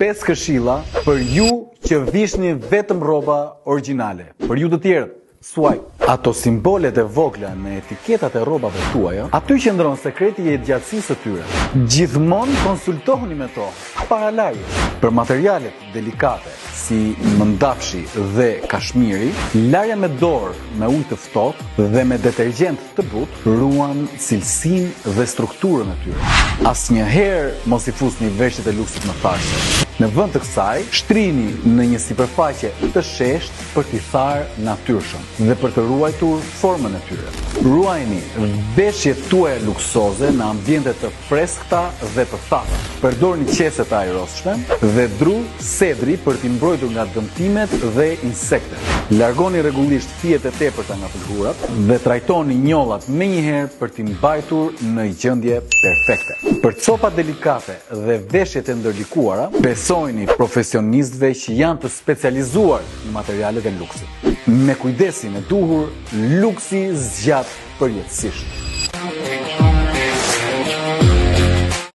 5 këshilla për ju që vishni vetëm rroba origjinale. Për ju të tjerët, swipe. Ato simbolet e vogla në etiketat e rrobave tuaja, aty qëndron sekreti i jetëgjatësisë së tyre. Gjithmonë konsultohuni me to para larjes. Për materialet delikate si mëndafshi dhe kashmiri, larja me dorë me ujë të ftohtë dhe me detergjent të butë ruan cilësinë dhe strukturën e tyre. Asnjëherë mos i fusni veshjet e luksit në tharëse. Në vend të kësaj, shtrini në një sipërfaqe të sheshtë për t'i tharë natyrshëm dhe për të ruajtur formën e tyre. Ruajini veshjet tuaja luksoze në ambiente të freskëta dhe të thata. Përdorni qese të ajrosshme dhe dru sedri për t'i mbrojtur nga dëmtimet dhe insektet. Largoni rregullisht fijet e tepërta nga pëlhurat dhe trajtoni njollat menjëherë për t'i mbajtur në gjendje perfekte. Për copat delikate dhe veshjet e ndërlikuara, besojini profesionistëve që janë të specializuar në materialet e luksit. Me kujdesin e duhur, luksi zgjat përjetësisht.